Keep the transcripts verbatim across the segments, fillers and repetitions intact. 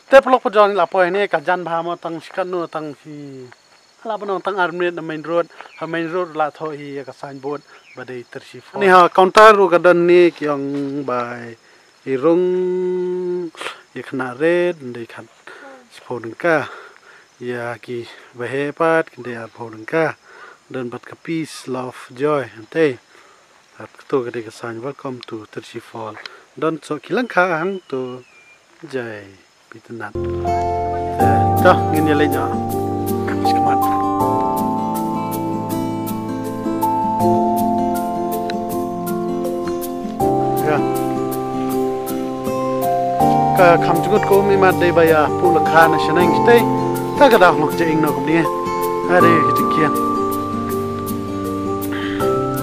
Te paralok parajor, la poi hangne ka jan bha mo, tang shi katno, tang shi, la ban ong tang ar minit na main road. Ha main road la thoh hi ïa ka signboard ba dei Tyrshi Falls. Ni ha counter ruh ka don ne, ki ong ba i rung ïa khynnah rit dei khat shiphew tyngka, ïa kiba heh pat ki dei arphew tyngka. Don pat ka peace, love, joy hangtei. Bad kato ka dei ka sign welcome to Tyrshi Falls. Don soh ki lyngkha hangto. Jai Pyrthei Nath. Eh, to, ngin ïa leit noh. Shikmat. Ïa. Ka kham jngut kum imat dei ba ïa pur lyngkha na shaneng shatei. Ta ka dang lok jingïeng noh kumne. Are ka jingkieng.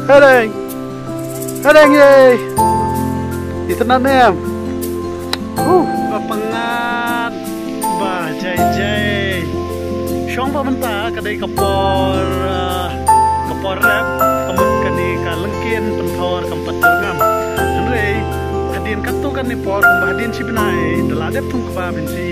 Hei deng. Hei deng, ïe. Itynnad ne em? Uh, ba pyngngad. Ba jai jai. Shong ba mynta ka dei ka por, ah, ka por rep, ka mut kane ka lyngkien pynthor kam pat ngam. Hynrei hadien katto katne por, kumba hadien shi bnai, da la dep thung kba bynsi.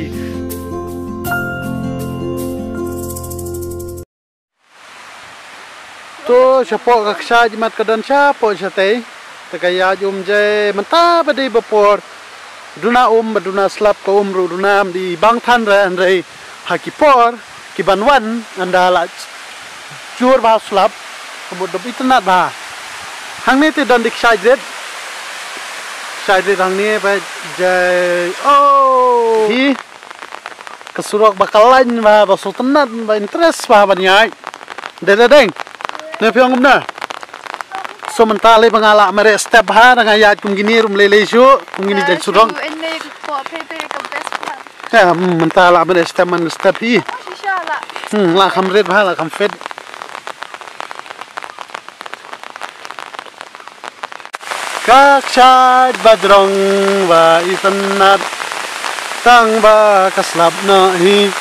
To shapoh ka kshaid mat ka don shapoh shatei. Te ka ïaid um jai mynta ba dei ba por. Duna um ba duna slap ka um ruh duna am di bang than re, hynrei ha ki por ki ban wan ynda la jur bha slap. Ka mut dep itynnad bha. Hangne te don di kshaid rit. Kshaid rit hangne ba jai. Oh. Hi. Ka surok ba ka lain ba, ba sngewtynnad ba interest ba ban ïaid. Dei dei deng. Ne phi ong kumne. So mynta lei ba nga lah mareh step ha, da nga ïaid kum kine ruh ym lei lei shuh, kum kine dei surok. Ya, hmm, mynta lah mareh step man step hi. Hmm, lah kham rit bha, lah kham fit. Ka kshaid ba jrong ba itynnad tang ba ka slap noh hi.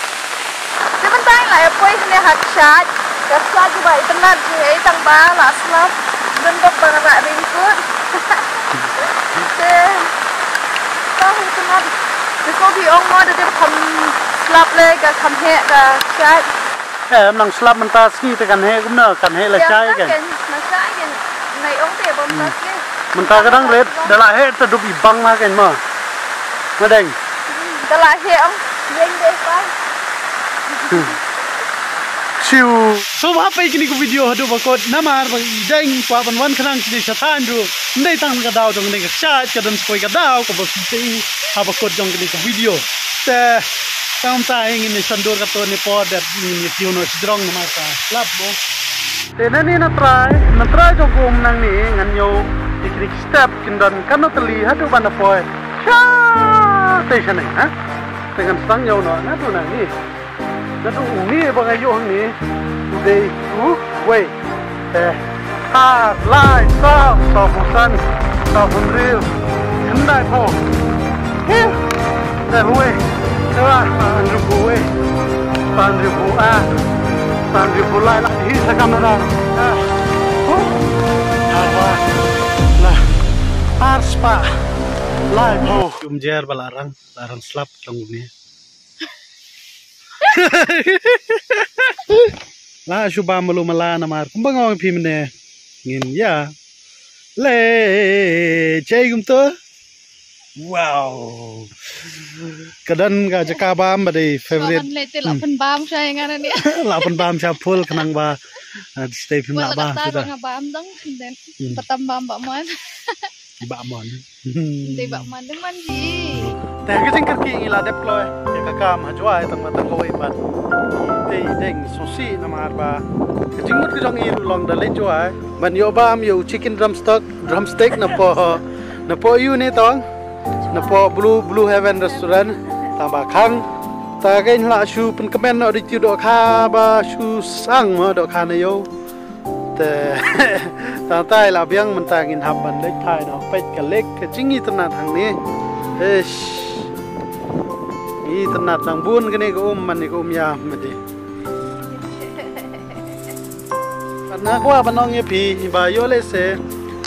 Te mynta la ïa poi hangne ha kshaid. Ka slap ba itynnad hi, tang ba la slap. Don bok ba nga la ring kut. Te ba itynnad. Te ko bi ong mo da dep kham slap le ka kham heh ka kshaid. Em, nang slap mynta sngi te kan heh kumno, kan heh lashai kan. Lashai kan. Nai ong te bom ta ke. Mynta ka dang ret, da la heh te dup i bang ma kan ma. Ma deng. Da la heh ong, yeng de pa. Siu. So ba pei kini ku video haduh ba kot namar ba deng pa ban wan khnang kini shatan du. Ndai tang ka daw dong deng ka chat ka don spoi ka daw ka ba pei ha ba kot dong kini ku video. Te Tang ta ing ini sandur ka to ni por dep ini tiu no sidrong ma ta slap bo. Te nani na trai, na trai jong kum nang ni ngan yo ikrik step kin don kan no teli hadu ban poi. Sha te shane ha. Te ngan sang yo no na tu nang ni. Na tu ni ba ngai yo ni. Dei tu wei. Te, ar, lai, saw, saw phew san, saw phew hynriew, khyndai phew. Hiu. Te ruh, te wa, saw hynriew phew wei, saw hynriew phew ar, saw hynriew phew lai, la hi sa kam na da. Ah. Huh. Ar wa. La. Ar spah. Lai phew. Jum jer ba la rang, la rang slap tang ni. La shu bam malu mala namar kumba nga ong phi mynne ngin ïa le chei kumto. Wow. Ka don ka jaka bam ba dei favorite. Ban le te la pynbam sha nga ne. La pynbam sha full khnang ba, ah, stay phim la bam. Nga bam dong, then patam bam ba mon. Ba mon. Te ba man ding man ji. Te ka jingkyrkieh ngi la dep kloi ïa ka kam ha Jowai tang ma tang kawei pat. Te deng sngewsih namar ba ka jingmut ka jong ngi ruh long da leit Jowai ban ïoh bam ïa u chicken drumstick, drumstick na po, na po ïu ne tong, na po Blue, Blue Heaven Restaurant. Tang ba khang ta kein la shu pynkmen noh di tiu dohkha ba shu sang ma dohkha na ïew. Te tang tai la biang mynta ngin hap ban leit phai noh peit ka lek ka jingitynnat hangne. Eish. Itynnat nang bun kane ka um man ka um ïa mede. Pat na kwah ban ong ïa phi ba ïoh lehse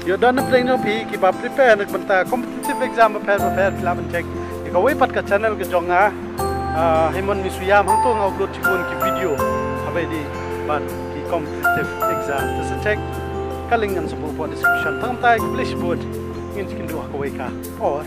ïoh don na pdeng jong phi kiba prepare na ka bynta competitive exam bapher bapher phi lah ban check ïa kawei pat ka channel ka jong nga. Ah, hynmen mynsuiam hangto nga upload shibun ki video haba ïadei bad ki competitive exam. Te sa check ka link ngan sa buh hapoh description. Tang kumta khublei shibun, ngin sa ïakynduh ha kawei ka por.